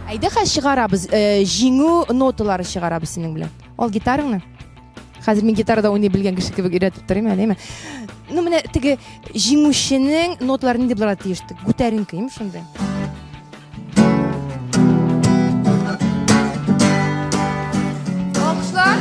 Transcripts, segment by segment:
Әйдә хәзер чыгарабыз, э, җиңү ноталары чыгарабыз синең белән. Ал гитараңны. Хәзер мин гитарада уйный белгән кеше кебек өйрәтеп торыйм әле, әйме? Ну менә теге җиңүченең ноталары нинди булырга тиеш? Күтәренке, әйме шундый. Алкышлар.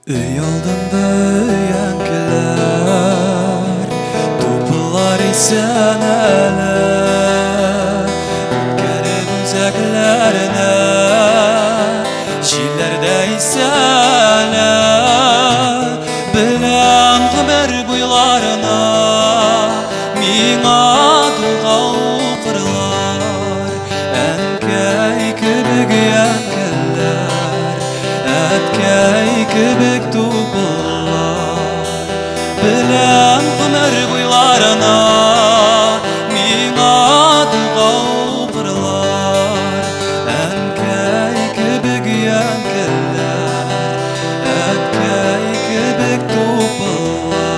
Өй алдында өянкеләр, Тупылар исән әле, Үткәреп үзәкләренә, Җилләрдә исәлә, Беләм гомер буйларына, Миңа дога укырлар, Әнкәй кебек өянкеләр, Әткәй кебек тупыллар, Беләм гомер буйларына Миңа дога укырлар. Әнкәй кебек өянкеләр, Әткәй кебек тупыллар.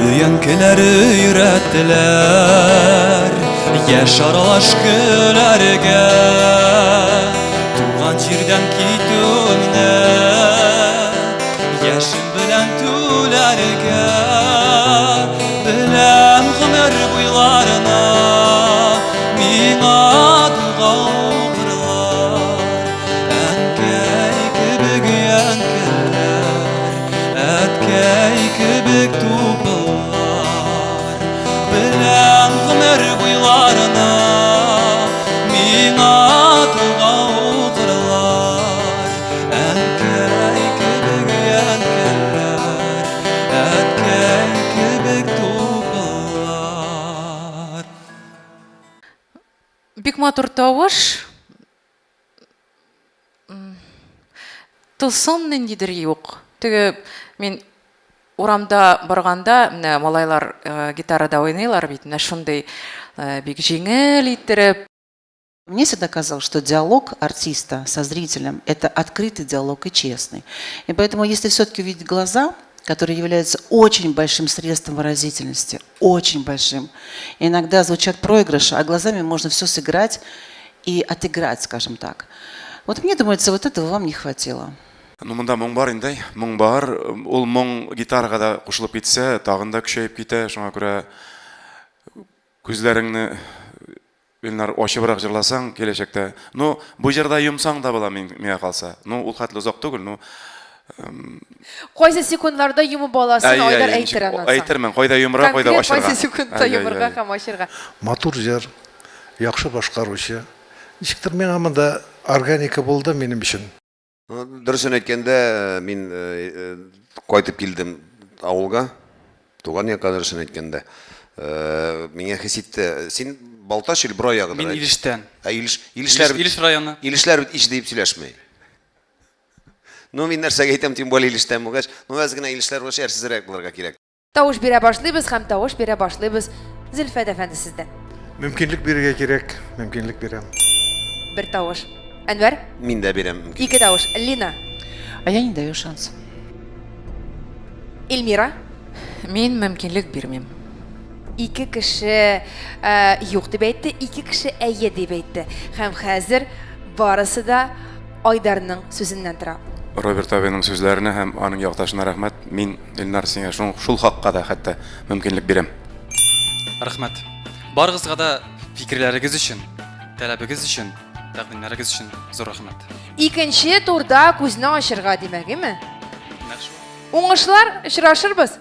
Өянкеләр өйрәттеләр Яшь аралаш көләргә Туган җирдән китүеңне Яшем белән түләргә Беләм гомер буйларына Миңа дога укырлар Әнкәй кебек өянкеләр Әткәй кебек тупыллар Беләм гомер буйларына Миңа дога укырлар Әнкәй кебек өянкеләр Әткәй кебек тупыллар. Бик матур тавыш. Тылсым ниндидер юк. Теге мин урамда барганда, менә малайлар э, гитарада уйныйлар бит, менә шундый э, бик җиңел иттереп. Мне всегда казалось, что диалог артиста со зрителем – это открытый диалог и честный. И поэтому, если все-таки увидеть глаза, которые являются очень большим средством выразительности, очень большим. Иногда звучат проигрыши, а глазами можно все сыграть и отыграть, скажем так. Вот мне думается, вот этого вам не хватило. Ну, монда моң бар инде, моң бар. Ул моң гитарага да кушылып китсә, тагын да көчәеп китә. Шуңа күрә күзләреңне Илнар ачыбрак җырласаң киләчәктә. Ну, бу җырда йомсаң да була мин, миңа калса. Ну, ул хәтле озак түгел, ну. Кайсы секундларда йомып аласын Айдар әйтер аннан соң. Әйтермен, кайда йомырга, кайда ачырга. Кайсы секундта йомырга һәм ачырга. Матур җыр, яхшы башкаручы. Ничектер миңа монда органика булды минем өчен. Дөресен әйткәндә, мин кайтып килдем авылга, туган якка дөресен әйткәндә. Миңа хис итте. Син Балтач или Борай ягыдыр? Мин Илештән. Ә Илеш, Илешләр Илеш районы. Илешләр бит ич диеп сөйләшми. Ну, мин нәрсәгә әйтәм, тем более Илештән булгач, ну, әз генә Илешләр булгач, әрсезрәк булырга кирәк. Тавыш бирә башлыйбыз һәм тавыш бирә башлыйбыз Зөлфәт әфәнде сездән. Мөмкинлек бирергә кирәк, мөмкинлек бирәм. Бер тавыш. Әнвәр? Мин дә бирәм. Ике тавыш. Лина? А я не даю шанс. Эльмира? Мин мөмкинлек бирмим. Ике кеше э, юк дип әйтте, ике кеше әйе дип әйтте. Һәм хәзер барысы да Айдарның сүзеннән тора. Роберт абыйның сүзләренә һәм аның якташына рәхмәт. Мин, Илнар, сиңа шул, шул хакка да хәтта мөмкинлек бирәм. Рәхмәт. Барыгызга да фикерләрегез өчен, таләбегез өчен, тәкъдимнәрегез өчен зур рәхмәт. Икенче турда күзне ачырга димәк, име? Нәкъ шулай. Уңышлар, очрашырбыз.